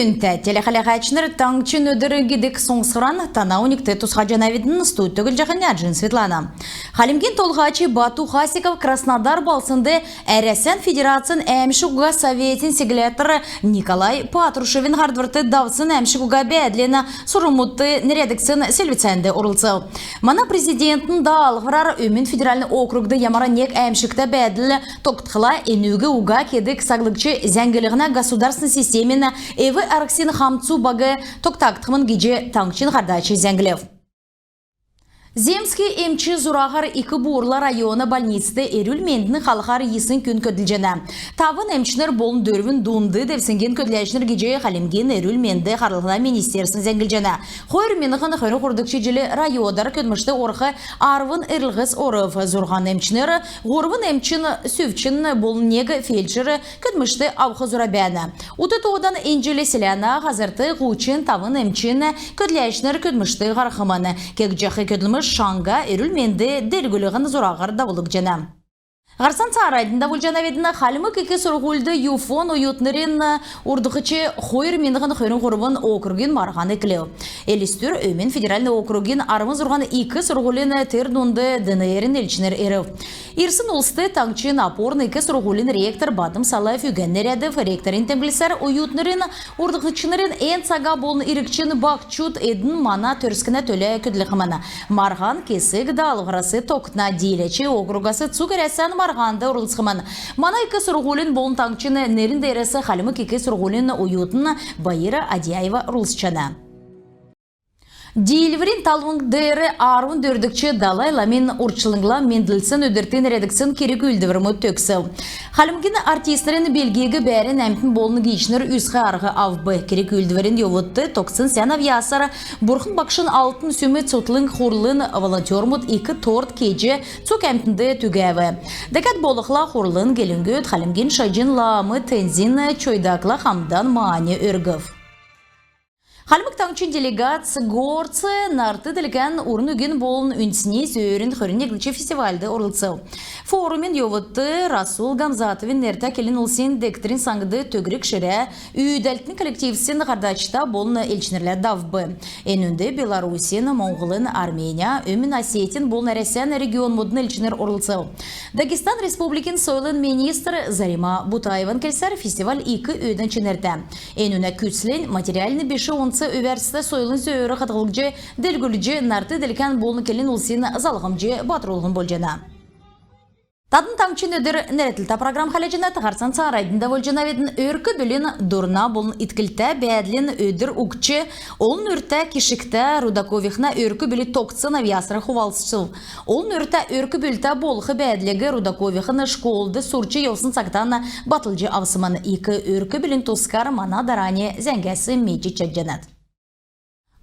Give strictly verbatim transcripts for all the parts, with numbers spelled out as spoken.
Күндтә телехәләһәчнр, «Таңһчин өдр» гидг соңсхвран тана оньгт тусхаҗанавидн. Студьд Төглҗәһин Няҗин Светлана. Хальмгин Толһач Бату Хасиков Краснодар балһснд Әрәсән Федерацин әәмшг уга советин сегләтр Николай Патрушевин һардврт давсн әәмшг уга бәәдлин сурврмудт нерәдгдсн селвцәнд орлцв. Мана Президентин даалһврар Өмн федеральн округд ямаран нег әәмшгтә бәәдл тогтхла, энүг уга кедг саглгч зәңглһнә государственн системин эв-арһсин хамцу баг тогтагдхмн гиҗ таңһчин һардач зәңглв. Земский эмч зураһар Ик-Бурла района больницд эрүл-мендин халхар йисн күн көдлҗәнә. Тавн эмчнр болн дөрвн дунд девсңгин көдләчнр гиҗ Хальмгин эрүл-менд харлһна министерств зәңглҗәнә. Хойр миңһн хөрн һурвдгч җил районар көдлмшт орх арвн эрлһс орв. Зурһан эмчнр, һурвн эмчин сүвчн болн нег фельдшер көдлмшт авх зура бәәнә. Ут тоодан эн җил селәнә һазрт һучн тавн эмчин көдләчнр көдлмшт һархмн. Кегдҗәх көдлмш шаңһа эрүл-менд делгрүллһнә зураһар давулгдҗана. Һарцан цааранднь давулҗанавидн. Хальмг ик сурһульд ЮФО-н оютнрин урдхч хойр миңһн хөрн һурвн округин марһан эклв. Элстүр Өмн федеральн округин арвн зурһан ик сурһулин, тер дунд ДНР-ин элчнр ирв. Ирсн улст таңһчин опорн ик сурһулин ректор Бадм Салаев үгән нерәдв. Ректорин темдглсәр, оютнрин урдхчнрин эн цага болн иргчин баһчуд, эдн мана төрскнә төлә көдлхмн. Марһан кесг даалһврас тогтна. Дииләч округас цуг Әрәсән марһанд орлцхмн. Мана ик сурһулин болн таңһчин нерн деерәс Хальмг ик сурһулин оютн Баира Адьяева орлцҗана. Диилврин талвң деер арвн дөрвдгч Далай ламин урчлңла мендлсн өдрт нерәдгдсн керг-үүлдврмүд төгсв. Хальмгин артистнрин билгиг бәәрн әмтн болн гиичнр үзх арһ авв. Керг-үүлдврин йовудт тогтсн сән авъясар Бурхн Багшин Алтн сүм цутхлң хурлын волонтермуд ик торт кеҗ цуг әмтнд түгәв. Дәкәд болхла, хурлын гелңгүд Хальмгин Шаҗн лам Тензин Чойдакла хамдан маань өргв. Хальмг Таңһчин делегац Горц нарт-делкән урн үгин болн үндсни зөөрин хөрн негдгч фестивальд орлцв. Форумин йовудт Расул Гамзатовин нертә келн улсин дегтрин саңд төгрг ширә үүдәлтин коллективсин һардачта болн элчнрлә давв. Энүнд Беларусин, Моңһлын, Армения, Өмн Осетин болн Әрәсән регионмудын элчнр орлцв. Дагестан Республикин сойлын министр Зарима Бутаеван келсәр, фестиваль ик өөдән чинртә. Энүнә күцлнь материальн биш онц өвәрцтә сойлын зөөр хадһлҗ, делгрүлҗ, нарт-делкән болн келн улсин залһмҗ батрулһн болҗана. Тадн «Таңһчин өдр» нерәдлтә программ хәләҗәнәт. Һарцан цааранднь давулҗанавидн. Өрк-бүлин дурна болн итклтә бәәдлин өдр угтҗ, олн үртә Кишгтә Рудаковихна өрк-бүл тогтсн авъясар хувалцв. Олн үртә өрк-бүлтә болх бәәдлиг Рудаковихн школд сурч йовсн цагтан батлҗ авсмн. Ик өрк-бүлин тускар мана дарани зәңгәс медҗ чадҗанат.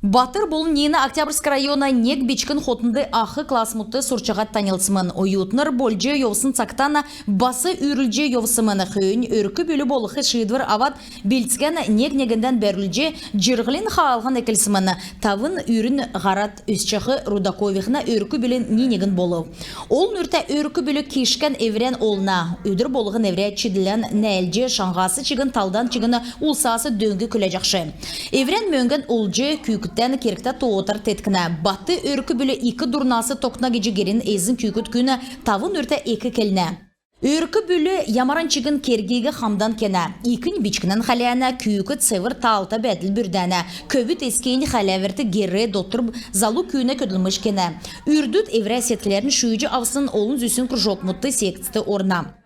Батр болн Нина Октябрьск района нег бичкн хотнд ах классмудт сурчаһад таньлдсмн. Оютнр болҗ йовсн цагтан бас үүрлҗ йовсмн. Хөөннь өрк-бүл болх шиидвр авад, билцгән нег-негндән бәрүлҗ, җирһлин хаалһан эклсмн. Тавн үрн һарад өсчәх Рудаковихна өрк-бүлин ни-негн болв. Олн үртә өрк-бүл Кишгән эврән олна. Өдр болһн эврә чидлән нәәлҗ, шаңһас чигн, талдан чигн улсас дөң күләҗәхш. Эврән мөңгән олҗ, күүкдтән кергтә тоотар теткнә. Бат өрк-бүл ик дурнас тогтна гиҗ герин эзн күүкд күн тавн үртә эк келнә. Өрк-бүл ямаран чигн кергиг хамдан кенә. Икнь бичкнән хәләнә, күүкд цевр таалта бәәдл бүрдәнә. Көвүд эскнь хәләврт гер, дотр залу күүнә көдлмш кенә. Үрдүд эврә седкләрн шүүҗ авсн олн зүсн кружокмудт, секцд орна.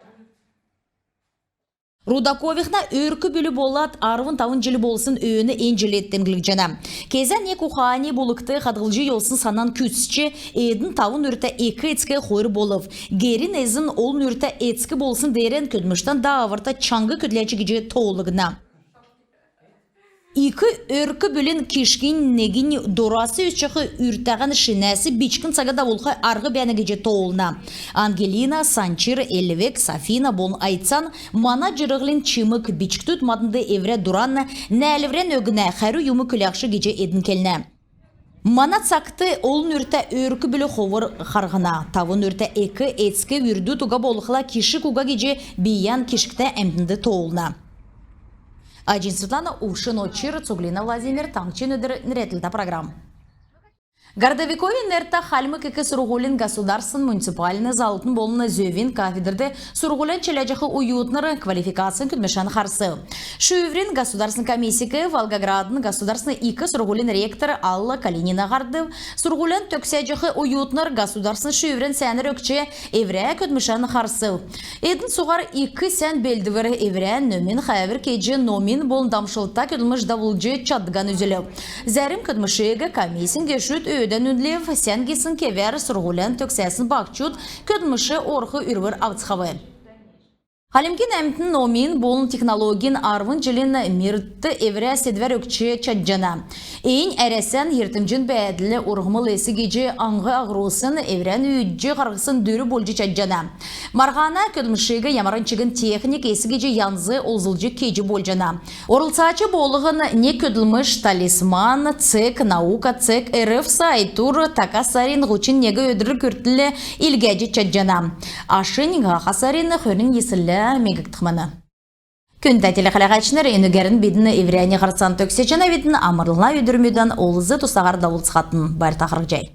Рудаковихна өрк-бүл болад арвн тавн җил болсн өөн эн җил темдглгдҗәнә. Кезә нег ухани булгт хадһлҗ йовсн санан күцч, эдн тавн үртә эк-эцк хойр болв. Герин эзн олн үртә эцк болсн деерән көдлмштән дааврта чаңһ көдләч гиҗ тоолгдна. Ик өрк-бүлин Кишгин негнь дорас өсчәх үртәһән шинәс бичкн цаг давулх арһ бәәнә гиҗ тоолна. Ангелина, Санчир, Элвек, Сафина болн Айцан мана җирһлин чимг. Бичкдүд маднд эврә дуран, нәәлврән өгнә, хәрү юмн күләхш гиҗ эдн келнә. Мана цагт олн үртә өрк-бүл ховр харһна. Тавн үртә эк-эцк үрдүд уга болхла, Кишг уга гиҗ бийән Кишгтә әмтнд тоолна. Аҗин Светлана, Увшин Очир, Цуглина Владимир, «Таңһчин өдр» нерәдлһтә программ. Городовиковин нертә Хальмг ик сурһулин государственн, муниципальн, заллтын болн зөвин кафедрд сурһулян чиләҗәх оютнр квалификацин көдлмшән харсв. Шүүврин государственн комиссиг Волгоградын государственн ик сурһулин ректор Алла Калинина һардв. Сурһулян төгсәҗәх оютнр государственн шүүврән сәәнәр өгч, эврә көдлмшән харсв. Эдн цуһар ик сән белдвр, эврән номин хәәвр кеҗ, номин болн дамшлтта көдлмш давулҗ чаддган үзүлв. Зәрм көдлмшиг комиссин гешүд өөдән үнлв. Сән гисн кевәр сурһулян төгсәсн баһчуд көдлмшт орх үрвр авцхав. Хальмгин әмтн номин болн технологин арвн җилин мөрд эврә седвәр өгч чадҗана. Эннь Әрәсән йиртмҗин бәәдл, урһмл эс гиҗ аң-аһрусн, эврән үүдҗ һарһсн дүр болҗ чадҗана. Марһана көдлмшиг ямаран чигн техник эс гиҗ янз олзлҗ кеҗ болҗана. Орлцач болһн нег көдлмш талисман цег наука цег эр эф сайтур така сарин һучн нег өдр күртл илгәҗ чадҗана. Ашнь һаха сарин хөрн йиснлә мегдхмн. Күндтә телехәләгчнр, энүгәрн бидн эврәннь һарцан төгсәҗәнәвидн. Амрлһна өдрмүдән олз-тусаһар давулцхатн. Байрта харһий.